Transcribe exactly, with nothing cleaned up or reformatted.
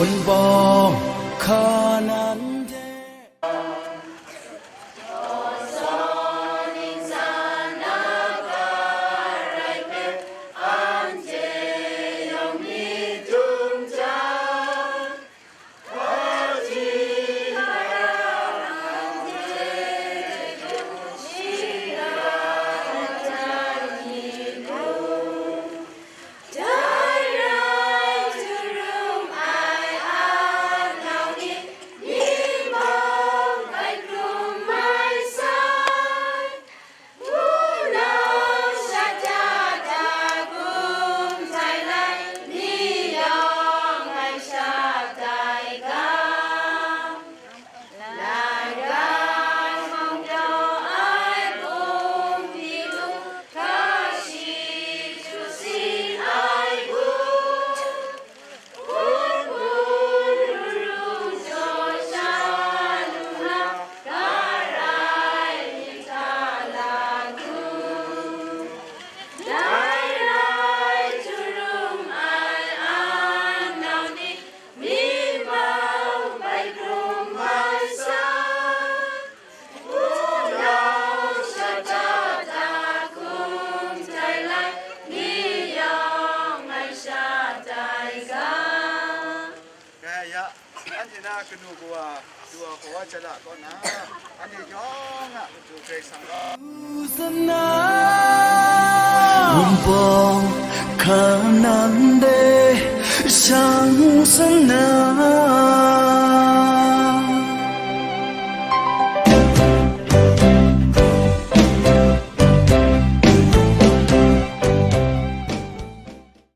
Wunpawng hkanan de. Dai rai hturum ai a nau ni, ni bawng bai hkrum mai sai. Wunau sha ja da gumhtai lai, ni yawng ngai sha tai ga. Lai rai hkawng daw ai bungli lu, kashi htu sin ai bung, bun bun rung jaw sha lu na, ga rai myit hta la gu. Dai rai hturum ai a nau ni, mi bau bai hkrum mai sa, wunau sha ja da gumhtai lai, ni yawng ngai sha tai ga. Dai ya, anhte na kanu kawa, du wa hkawa jala kaw na, anhte yawng a matu Karai Kasang gaw. Wunpawng hkanan de shang sana.